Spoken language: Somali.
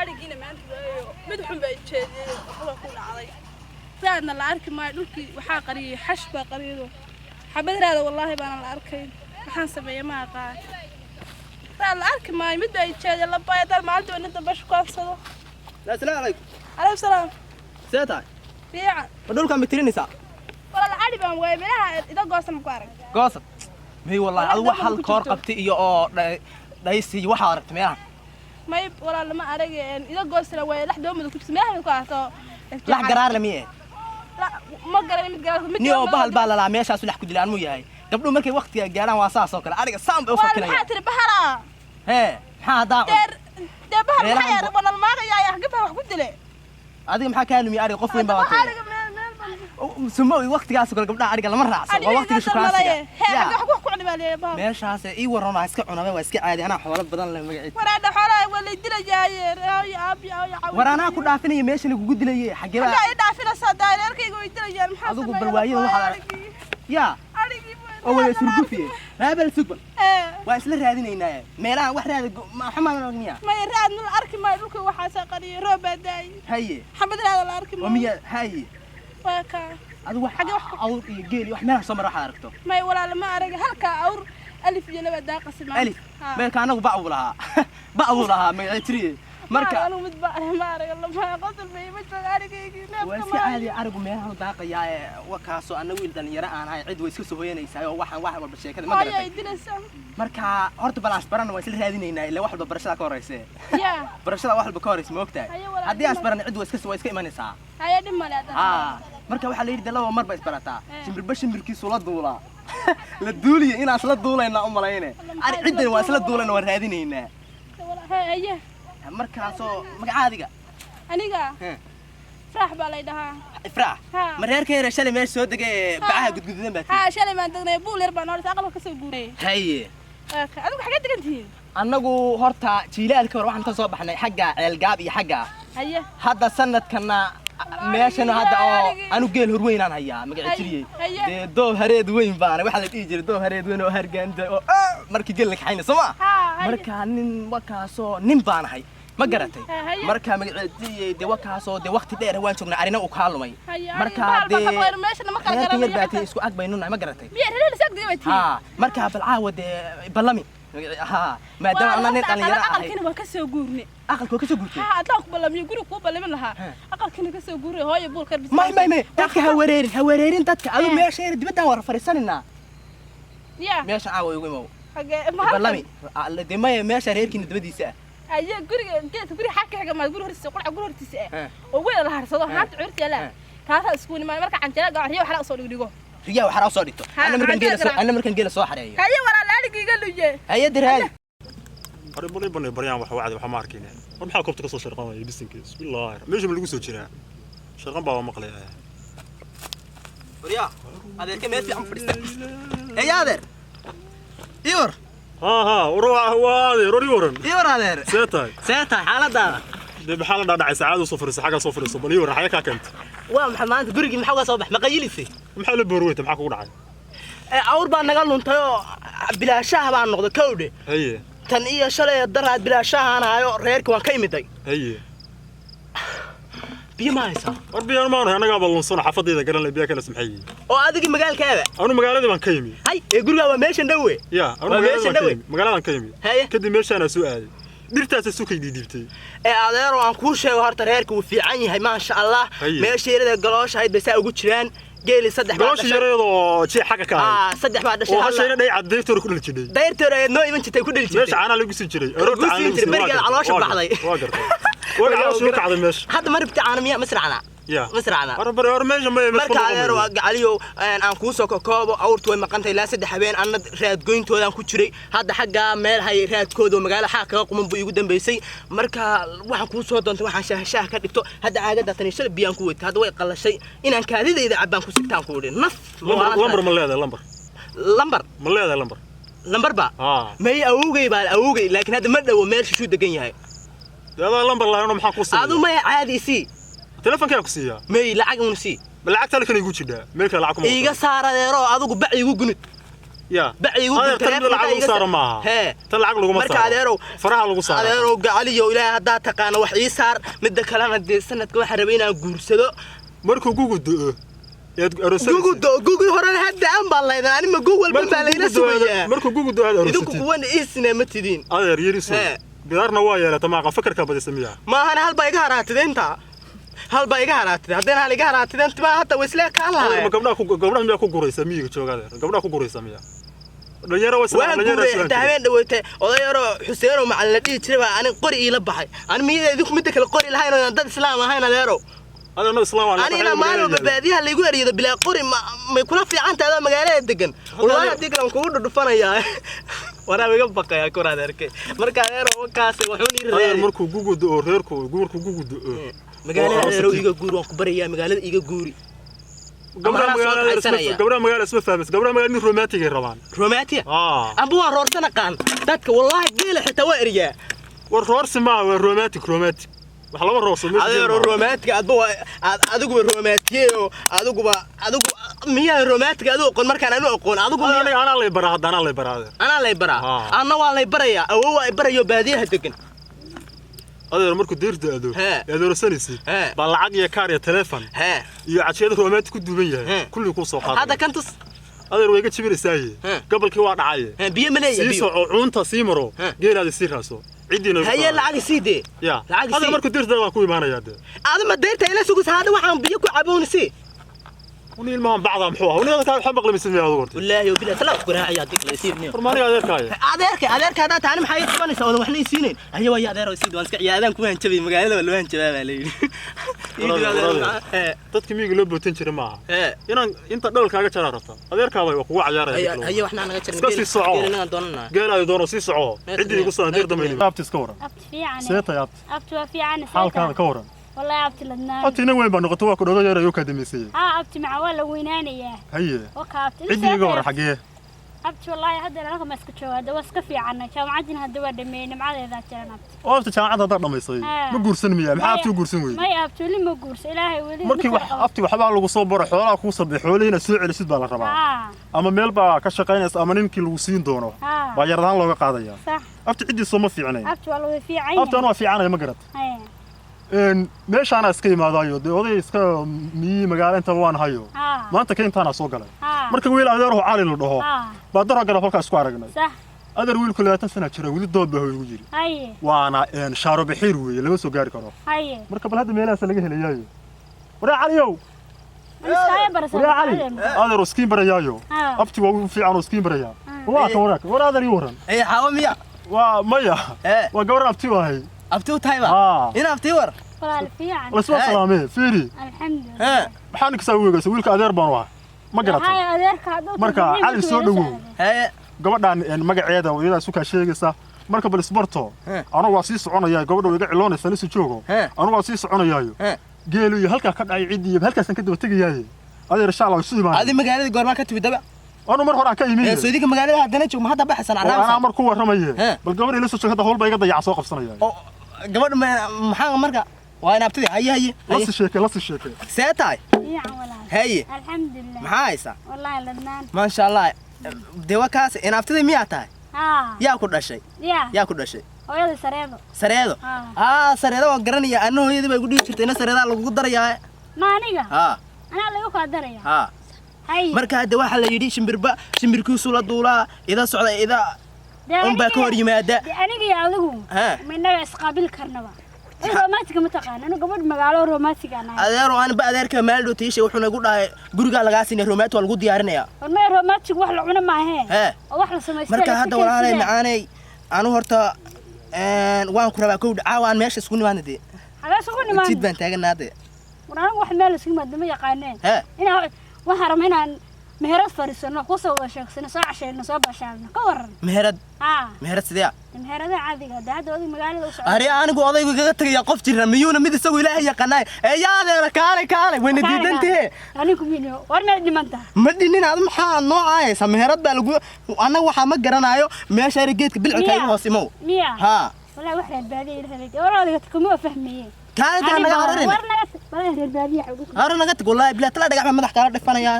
Arigiina maanta waayo mid xun baa jeediyay, waxba ku dhacday. Raadna la arki maayo, dhulkii waxaa qariyay xash baa qariyado. Xabad raada wallaahi baana la arkayn. Waxaan sameeyay ma aqaan. Raad la arki maayo, mid baa jeediyay labaya dal maalinta nin dambe shukaansado. Asalaamu calaykum. Calaykum salaam. See tahay? Fiican. Ma dhulkaan bitirinaysaa? Walaal, adhi baan waayay, meelaha ida goosan ku arag. Goosan may wallahi adu wax hal koor qabti iyo oo dhaysi iyo waxaa aragtay meelaha? May walaal, lama arag. Ida goosana waayay, lax doomada ku jirta meelaha ku aragto. Lax garaar la miye? Ma garan mid garaar mid. Ni oo bahal baa lalaa meeshaasu lax ku dilay anmuu yahay. Gabdhuhu markay waqtiga gaaraan waa saas oo kale, ariga saan bay u Walaal, fakinayaan. maxaa tiri bahala? Hee, maxaa haddaa cun? Dee bahal Meelahan maxaa yaray wanalmaagayaa gabdhaha wax ku dilay. Adiga maxaa kaa lumiya ariga? Qof weyn baa watay. Ariga meel meel baan Sumo waqtigaas oo kale gabdhaha ariga lama raacsan, waa waqtiga shukaansiga. Hee. Ya. Xagga wax ku cuni baa leeyahay bahal. Meeshaas ii warran, waa iska cunaba, waa iska caadi, anaa xoolo badan leh magaciisa. Waraadha, xoolaha waa lay dilayaaye, ay aabi ay caawi. War, anaa ku dhaafinaya meesha lagugu dilaye, xaggee baa? Xagga ay dhaafinaysaa, daayeerkayga way dilayaan, maxaa Adigu sameeyaa? balwaayada waxaad yaa Arigii. Oo wada surgufiye raabal sugbal. Ee. Waa isla raadinaynaa meelahan wax raada maxamed miya? Maya, raad ma la arki maayo, dhulka waxaasaa qariyay, roob baa daayay. Haye. Xabad raada la arki oo maayo. Miya? Haye. Waa kaa. Adigu wax Xagee wax awr iyo geel iyo wax meelaha soo mara waxaad aragto? Maya walaal, ma arag. Halkaa awr alif iyo laba daaqasi maanta. Alif? Ha. Meelka anagu ba' buu lahaa, ba' buu lahaa magacitiriye marka. Anigu mid ba ma arag, lama qosol bay ma jooga arigaygii Waa neefka. iska caadi, arigu meelahan daaqayaa ee wakaasoo anna wiil dhalinyaro aan ahay, cid way iska soo hoyanaysaa oo waxaan wax walba sheekada ma Hooyo garatay. ay dilaysaa. Marka horta balaas barana, waa isla raadinaynaa, ilaa wax walba barashada ka horeyse. Yaa. Barashada wax walba ka horeysa, ma ogtahay? Haye walaal, Haddii aan dhib isbarana cid waa iska imanaysaa. Haya, dhib male hadda. Haa, marka waxaa la yidhi de laba mar ba isbarataa. Eh. Shimbirba shimbirkiisu la duulaa, la duuliya inaan isla duulayna u malayne. Maxaa Ari isla ciddan waa isla duula? duulayna, waan raadinaynaa. Haye. Markaasoo magacaadiga? Aniga? He. Ifraax baa lay dhahaa. Ifraax? Ha. Ma reerka yare shalay meesha soo degay ee bacaha gudgududan baa tihi? Haa, shalay baan degnay, buul yar baan noolisa, aqalka kasoo guuray. Haye. Adigu xagee degan tihiin? Annagu horta jiilaalka hore waxaan ka soo baxnay xagga Ceelgaab iyo xagga. Haye. Hadda sanadkana meeshan hadda oo anu geel horweynaan hayaa magacitiriyey. Haye. Dee doob hareed weyn baana waxaa la dhihi jiray, doob hareed weyn oo hargaanta oo markii geel la kaxayna soo ma? Haa, haye. Markaa nin wakaasoo nin baan ahay, ma garatay? Ha, haye. Markaa magacitiriyey dee wakaasoo dee waqti dheer waan joognaa, arina uu kaa lumay. Haye. Markaa Bahal baa dee ka qoyr meeshana ma kala reerkan yar garanayo baa tii xataa. Isku ag baynu nahay, ma garatay? Miya reer saag degay tihiin? Haa, markaa bal caawa dee ballami haa, maadaama anna nin dhalinyaro ahay. Aqalkina waan kasoo guurnay. Aqalka waa kasoo guurtay? Haa, haddaan ku ballamiyo guri kuu ballamin lahaa. He. Aqalkina kasoo guuray, hooyo buul karbis. May may may, dadka ha wareerin, ha wareerin dadka adu. Eh. Meesha yar dibaddan war fadhiisanaynaa. Ya. Meesha caawa igu imow. Xagee ma halkan? Ballami dee maya, meesha reerkiina dabadiisa ah. Aye, guriga geedka guriga xagga xiga maa guri hortiisa qurxa, guri hortiisa ah He. oo weyn la harsado, He. haanta curta yaala. He. Kaasaa isku nimaan marka canjeera gacan riyo waxla usoo dhigdhigo. Riyaa waxaa usoo dhigto. Ha, Anna markaan geela soo canjeera. Anna markaan geela soo xareeyo. Haye walaal, arigiiga luye. Hay'adda raadi. Arrin banay baryaan wax wacdi waxa ma arkayna. War, maxaa koobta kasoo sharqanaya bisinka? Bismillah, meesha ma lagu soo jiraa? Sharqan baa maqlaya. Waryaa, adeerka meel fiican fadhiista. Ey adeer, iwar. Haa haa, war waa adeer, war ii waran. Iwar adeer. See tahay? See tahay xaaladaada? Dee maxaa la dhaadhacay? Saacad usoo fadhiisa, xaggaa soo fadhiiso. Bal ii waran, xagee kaa keentay? Waa maxay maanta gurigii maxaa uga soo bax maqayilisay? Maxaa la boorweyta? Maxaa kugu dhacay? Ee, awr baa naga luntay oo bilaashaha baan noqday kowdhe. Haye. Tan iyo shalay daraad bilaashahaan ahayo, reerka waan ka imiday. Haye. Biyo ma haysaa? War biyaan maanu, annagaa balunsano, xaafadayda garan leh, biyaa kala samxay. Oo adigii magaalkaaba? Anu magaaladii baan ka yimi. Hay, ee gurigaa waa meeshan dhowe. Ya, anu Waa magaaladii meeshan baan ka dhowe. yimi, magaaladan ka yimi. Haye. Kadib meeshaanaa soo aaday, dhirtaasa sukay dhiidhiibtay. Ee adeero, aan kuu sheego horta, reerka wuu fiican yahay, maasha Allah. Haye. Meesha yarada galoosha ahayd bay saa ugu jiraan, geeli saddex baa Galoosha dhashay. Yareed oo jee xagga ka ahayd? Aa, saddex baa dhashay. Oo Hal hashayna dhayca deyrtoora ku dhali jiray. Dayrtoor ayaad noo iman jirtay, ku dhali Meesha jirtay. caanaa lagu siin jiray, aroorta Lagu caana siin lagu jiray, siin. berigeed caloosha baxday. Waa gartay, waa caloosha u kacday meesha. Hadda ma rabti caano miya? Masracna. Ya. Masracna. War bari, war meesha ma Marka adeer, waa gacaliyow, aan kuu soo kokoobo, awrtu way maqantay ilaa 3 habeen, anna raadgoyntoodaan ku jiray. Hadda xaggaa meel hay raadkooda oo magaalo xaag kaga quman buu iigu dambaysay. Marka waxaan kuu soo doontay waxaan shaah shaah ka dhigto. Hadda caagadda tan iyo shalay biyaan ku weytay, hadda way qallashay, inaan kaadidayda cabbaan ku sigtaan ku idhi naf. Lambar, lambar ma leedahay? Lambar? Lambar? Ma leedahay lambar? Lambar ba? Aa. May, awowgay baa awowgay, laakiin hadda ma dhowo, meel shishuu degan yahay. Dee adaa lambar lahayn, maxaa kuu Adu siiya? maya, caadi isii. Telefonkaa ku siiyaa. May, lacag un sii. Ma lacagta halkan igu jidhaa, meel kale lacag kuma Iiga saar adeero, adigu bac igu gunud. Ya. Bac igu Adeer, gur, tan mid lacag taleefanka lagu iga saaro maaha. Hee. Tan lacag laguma Marka saaro. adeerow, Faraha lagu saaro. Adeerow gacaliyo, ilaahay haddaa taqaano wax ii saar. Midda kalena dee sanadka waxaan rabay inaan guursado. Markuu gugu da'o eed aroosanaysid. Gugu do gugu horena hadda aan baan laydan ani ma gug walba baa layla sugayaa. Markuu gugu da'o aad Idinku aroosatid. kuwana iisina ma tidin. Adeer yariso. Hee. Bidaarna waa yeelata maaqa fakarka badisa miyaa? Maahana hal baa iga haraatida intaa. Hal baa iga haraatida. Haddana hal iga haraatideen timaa hadda way islee kaan Adeer, ma lahaayeen. gabdhaha ku gabdhaha miyaa ku guraysa miyiga jooga adeer? Gabdhaha ku guraysa miyaa? Dhalinyaro way Waan dhalinyaro guuray islaan xitaa jiray. Habeen dhaweete oday yaroo Xuseenoo macalin la dhihi jiray baa anin qori iila baxay. Ani miyada idinku midda kale qori lahayn oo aan dad islaam ahayn adeerow? Adeer, no islaam waa. Anigana maalin walba baadiyaha laygu eriyado bilaa qori ma may kula fiican tahay adoo magaalada degan? Wallaahi haddii kale waan kugu dhudhufanayaa. Waraa iga baqayaa kor adeerkay. Marka adeerow wakaasi wuxuun ii Adeer, raadi. markuu gugu da'o reerku markuu gugu da'o. Magaalada oo adeerow aroosatid. Iga guuri, waan ku barayaa magaalada iga guuri. Gabdhaha Ama anaa soo magaalada isma kaxaysanaya. gabdhaha magaalada isma fahmaysa. Gabdhaha magaalada nin romantic ay rabaan. Romantic? Ah. Amba waan roorsan aqaan. Dadka wallaahi geela xitaa waa eriyaa. War roorsi maaha, waa romantic romantic. Wax lama roorso meesha Adeero jeel maaha. Romantic adba waa aad adiguba romantiyeyo adiguba adigu miyaa romantic adigu aqoon markaan anu aqoon adigu Adeer, miyaa aniga anaa lay baraa hadda, anaa lay baraa adeer. Anaa lay baraa. Ah. Anna waa lay barayaa, awoow waa i barayo baadiyaha degan. Adeer, markuu deer da'do Hee. eed aroosanaysid Hee. baa lacag iyo kaar iyo taleefon Hee. iyo cajiyada romantic ku duuban yahay Hee. kulli kuu soo qaadaya. Hadda kan tus. Adeer, way iga jibinaysaaye. Hee. Gobolkii waa dhacaye. Hee, biyo ma leeyahay Sii biyo? soco, cuunta sii maro. Hee. Geelaada sii raaso ciddiina igu Haye soo lacag sii dee. ya Lacag adeer sii. markuu deer da'do waan ku imaanayaa dee. Adi ma deerta ila sugus hadda waxaan biyo ku caboon sii. Uni ilmahan bacdaa muxuu ahaa? Uni adeerkaa waxba maqli miyaa adigu horta? Wallaahi oo bilaa talaa ku raaciya haddii kale sii niyo. War ma aniga adeerkaaya? Adeerka adeerka haddaa taani maxay ii qabanaysaa oodan waxna ii siinayn? Haye waa adeer oo sii waan iska ciyaadaan ku hanjabay magaalada waa loo hanjabaa baa la yidhi. Ii Walaal, dib adeer, walaal. Hee. Dadka miyiga loo bootan jiray maaha. Hee. Inaan inta dhalkaaga jaraa rabta adeerkaabay waa kugu cayaaraya. Haye haye waxna naga jarna. Iska sii soco. Geelinagaan doonanaa. Geelaada doono sii soco. Naga Ciddii igu soo deer dambe naga abti iska waran. Abti fiican. See tahay abti? Abti waa fiican. Xaalkaada ka waran? Wallahi abti ladnaan. Abti ina weyn baa noqoto, waa ku dhodo yar ayuu kaa dambeysayey. Haa abti, maca waa la weynaanayaa. Haye. Waka abti. Ciddii iga waran xaggee? Abti wallahi hadda anaga ma iska jooga, hadda waa iska fiicanay, jaamacadina hadda waa dhameeyey, nimcadeedaa jiran abti. Oo abti jaamacadda haddaad dhamaysay Haa. ma guursan miyaa? Maxaa abti u guursan weyey? May abti, weli ma guursa, ilaahay weli. Markii wax abti waxbaa lagu soo baro, xoolaha kuu sabay, xoolihii inaad soo celisid baa la rabaa. Haa. Ama meel baa ka shaqaynaysa ama ninkii lagu siin doono Haa. baa yaradaan looga qaadaya. Sax. Abti ciddii soo ma fiicnayn? Abti waa la fiican. Abti anu waa fiicanaya, ma garat? Haye. Meeshaana iska imaadaayo dee oday iska miyi magaalo intaba waan hayo. Haa. Maanta ka intaana soo galay. Haa. Marka wiil adeerhu Cali la dhaho Haa. baa daro garab halkaa isku aragnay. Sax. Adeer, wiilku 20 sana jira, weli doob baa igu jiri. Haye. Waana shaaro bixiir weeye, lama soo gaari karo. Haye. Marka bal hadda meelahaas laga helayaayo. Waree Caliyow! Iskaaga barasa. Waree Cali, adeer oo iskiin barayaayo. Haa. Abti waa u fiican oo iskiin barayaa. Waa ka waraak war adeer ii waran. Haye xaawo miya? Waa maya. Hee. Waa gabar abti u ahay. Abti u tahay ba? Haa. In abti war. Walaal fiican. Lasoo Hee. salaamee fiiri. Alxamdulillah. Hee. Maxaa ninkasaa u eegaysa? Wiilka adeer baan u ahay, ma garatay? Haye adeerka hadda. Marka, Cali soo dhawow. Haye. Gabadhaan magaceeda iyadaa isu kaa sheegaysa. Marka bal isbarto. Hee. Anigu waa sii soconaya, gabadha way iga ciloonaysa lisu joogo. Hee. Anigu waa sii soconayaayo. Hee. Geelu iyo halkaa ka dhacay ciddii iyo halkaasaan ka daba tegayaaye adeer, insha Allah isu Adi imaan. Magaalada goormaa ka timid daba? Anu mar hore aan ka imi. Ee soo idinka magaalada haddana joog ma hadda baxaysan Oo anaa carraabsan? mar ku warramaye. Hee. Bal gabadha ila soo joog hadda, howlbaa iga dayaca soo qabsanaya. Oo gabadha maxaa marka waa in abtidii haye haye haye. Lasi sheeke, lasi sheeke. See tahay? Fiican walaal. Haye. Alxamdulillah. Maxaa haysaa? Wallahi ladnaan. Maasha Allah, dee waa kaas in abtidii miyaa tahay? Haa. Yaa ku dhashay? Yaa. Yaa ku dhashay? Hooyada sareedo. Sareedo? Haa. Aa sareedo waan garanaya anna, hooyadii baa igu dhihi jirtay ina sareedaa lagugu darayaa. Ma aniga? Haa. Anaa lagu kaa daraya. Haa. Haye. Marka hadda waxaa la yidhi shimbirba shimbirkiisu la duulaa ida socda ida Dee unbaa ka hor yimaada. Dee aniga iyo adigu Haa. ma innaga isqaabil karnaba? Aniga romantiga ma taqaan, anigu gabadh magaalo romantiga aan ahay. Adeero aanba adeerka maalin tiisha wuxuu nagu dhahay gurigaa lagaa siinay, romaati waa lagu diyaarinayaa. War maya, romantig wax la cuno maahee. Hee. Oo wax la samaysta. Marka hadda walaalay macaanay anu horta waan ku rabaa kowdha caawa aan meesha isku nimaadna dee. Xagee isugu nimaan? Jid baan taaganaa dee. War anigu wax meel isugu yimaado ma yaqaaneen. Hee. Inaa waxaan rabaa inaan meherad fadhiisano, kusoo wada sheegsano, soo casheyno, soo bashaalno, ka waran? Meherad? Haa. Meherad sidee ah? Meheradaha caadiga ah, dee hadda odig magaalada u socda. Ari anigu odaygu igaga tagayaa qof jira miyuuna mid isagu ilaahay yaqaanaay ee yaa adeera kaalay kaalay wayna diidantahe. Anigu mino war meel dhiman tahay. Ma dhinin, ad maxaa noo caayaysa? Meherad baa lagu annaga waxaa ma garanaayo meesha ari geedka bilcilka igu hoos imow. Miya? Haa. Wallahi wax reer baadiye ila helay war odayga kuma fahmaye. Kaale taa naga cararin. War naga, wallahi reer baadiye ugu Hore naga tag, wallaahi bilaa tala dhagax baa madax kaala dhifanayaa.